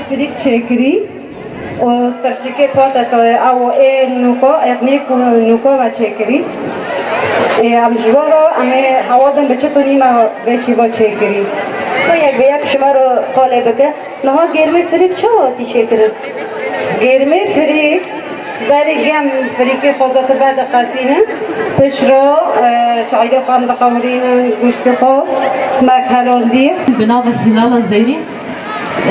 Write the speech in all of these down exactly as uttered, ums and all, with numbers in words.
Firîk çêkirî û tirşikê patatayê ew ê nûko, êqnî ku nûko ve çêkirî. Ê, em ji bo re em ê hewadin bi çi tonî me vê şîva çêkirî. Xwe yek bi yek ji me re qalê bike. Niha gêrmê firîk çawa hatî çêkirin? Gêrmê firîk, berî gem firîkê xwezatî vediqetînin. Piştre, e, şaîrê xwe em diqewirînin, goştê xwe me kelandî. Bi navê Hilala Zêrîn,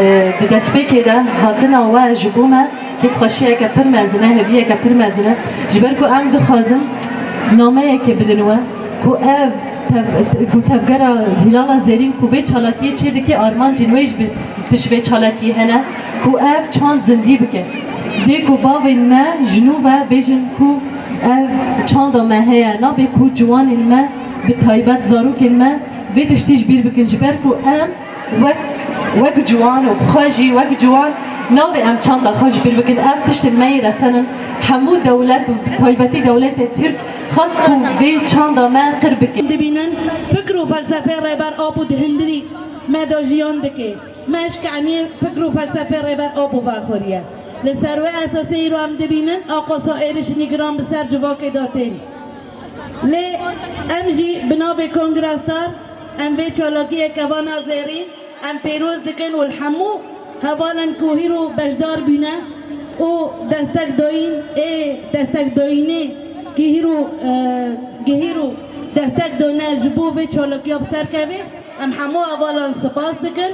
e, di destpêkê de hatina we ji bo me kêfxweşiyeke pir mezin e, hêviyeke pir mezin e. Ji ber ku em dixwazin nameyekê bidin we, ku ev tev-, ku tevgera Hilala Zêrîn ku vê çalakiyê çêdike, armancên wê jî bi pişt vê çalakiyê hene, ku ev çand zindî bike. Dê ku bavên me ji nû ve bêjin ku ev çanda me heye, nabe ku ciwanên me, bi taybet zarokên me vê tiştî ji bîr bikin, ji ber ku em wek, wek ciwan û bi xwe jî wek ciwan nabe em çanda xwe ji bîr bikin. Ev tiştên me yê resen in. Hemû dewlet û bi taybetî dewletê Tirk xwest ku vê çanda me qir bike. Dibînin fikr û felsefeyê Rêber Apo di hundirî me de jiyan dike. Me ji keniyê fikr û felsefeyê Rêber Apo vexweriye. Li ser wê esasê îro em dibînin aqasa êrişên giran bi ser civakê de tên. Lê em jî bi navê Kongre Star em vê çalakiyeke vana zêrîn em pêroz dikin û li hemû hevalên ku hîro beşdar bûne û destek dayîn ê destek dayînê ku hîro, e, gihîr û destek dane ji bo vê çalakiya bi ser keve. Em hemû hevalan spas dikin.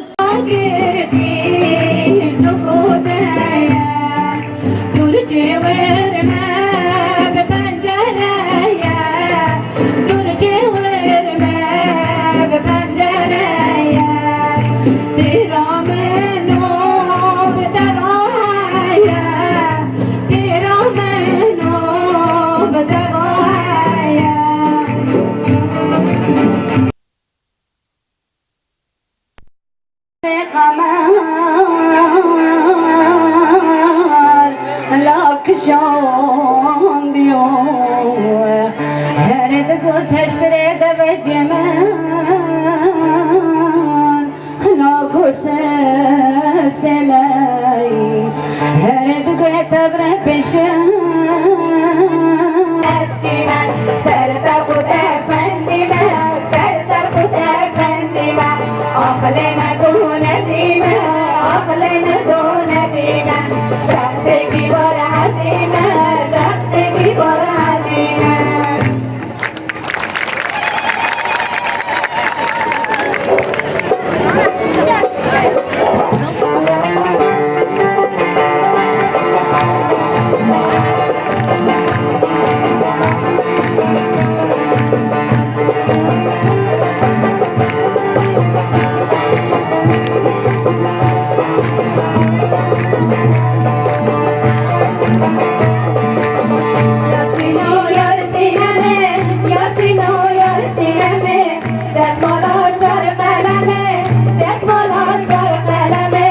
Girtî zikû de ye, Turkî wir me bi pencere ye, Turkî wir me bi pencere ye. Tira min û bi deva ye, tira min û bi deva ye. Qemer la kişandiyo, herê digo seştirê devecê min, la go sesê me, herê digo tebre pêşin. Eskî me, ser ser qut efendî me, ser ser qut efendî me. Aqilê me dûne dîme, aqilê me dûne dîme. Şexsê kîbar ezîme, şexsê kîbar ezîme. Yasîno, yar Sînemê, Yasîno, yar Sînemê. Destmala çar qelemê, destmala çar qelemê,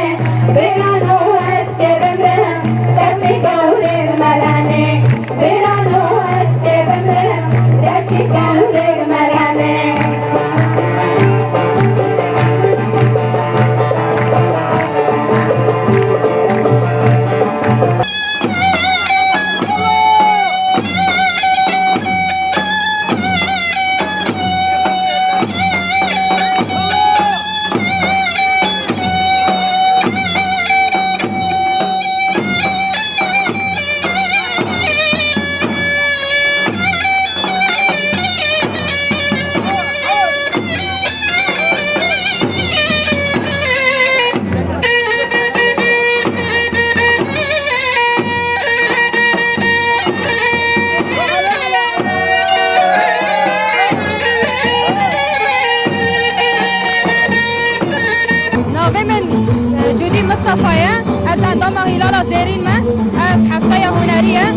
bêrano ez kê bimrim, destê gewrê melemê, bêrano ez kê bimrim, destê gewrê melemê. Navê min, e, Cûdî Mistefa ye. Ez endama Hîlala Zêrîn me. Ev hefteya hunerî ye.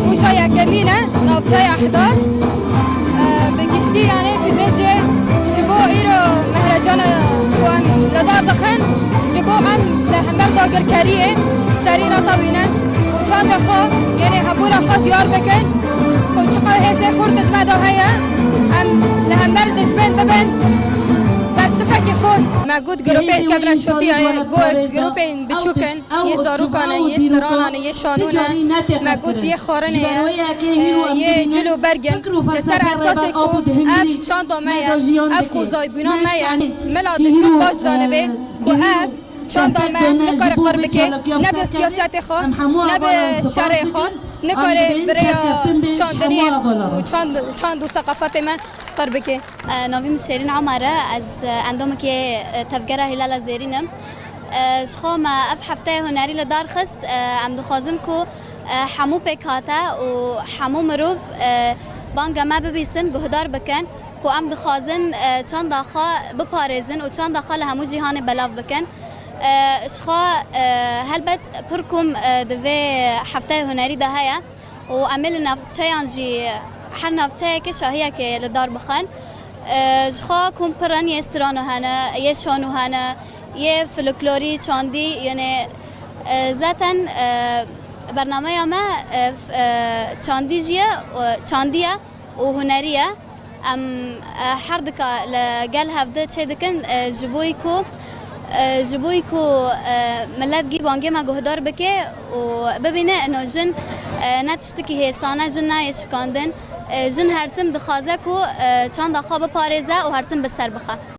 Rûja yekemîn e. Navçeya Ehdas. Bi giştî, yanî, dibêje ji bo îro mehrecana ku em li dar dixin, ji bo em li hember dagirkeriyê serî netewînin û çanda xwe, yanî, hebûna xwe diyar bikin û çiqas hêzê xurt di me de heye, em li hember dijmin bibin bersivek Xort, me got grûpê kevre şopî, got grûpên biçûk in, yê zarokan e, yê stranan e, yê şanûn e, me got yê xwarin e, yê cil û berg in. Li ser esasê ku ev çanda me ye, ev xwezaybûna me ye, mila dijmin baş zanibe ku ev çanda me nikare qir bike, ne bi siyasetê xwe, ne bi şerê xwe, nikare bi rêya çandinê û çand, çand û seqafetê me qir bike. E, navî min Şêrîn Omer e, ez, e, endamekê, e, Tevgera Hîlala Zêrîn im. E, ji xwe me ev hefteya hunerî li dar xist. E, em dixwazin ku, e, hemû pêkhate û hemû mirov, e, banga me bibîsin, guhdar bikin ku em dixwazin, e, çanda xwe biparêzin û çanda xwe li hemû cîhanê belav bikin. E, ji xwe, e, helbet pir kom, e, di vê hefteya hunerî de heye. û em ê li navçeyan jî her navçeyekê şahiyekê li dar bixin. E, ji xwe kom pir in, yê strano hene, yê şano hene, yê folklorî, çandî, yanî, e, zaten, e, bernameya me, e, f-, e, çandî jî ye, e, çandî ye û hunerî ye. Em, e, her dika li gel hevdi çê dikin, e, ji bo ku, e, ji bo ku, e, milet gî bangê me guhdar bike û bibîne ino jin, e, ne tiştikî hêsan e, jin nayê şikandin. E, jin her tim dixwaze ku, e, çanda xwe biparêze û her tim bi ser bixe.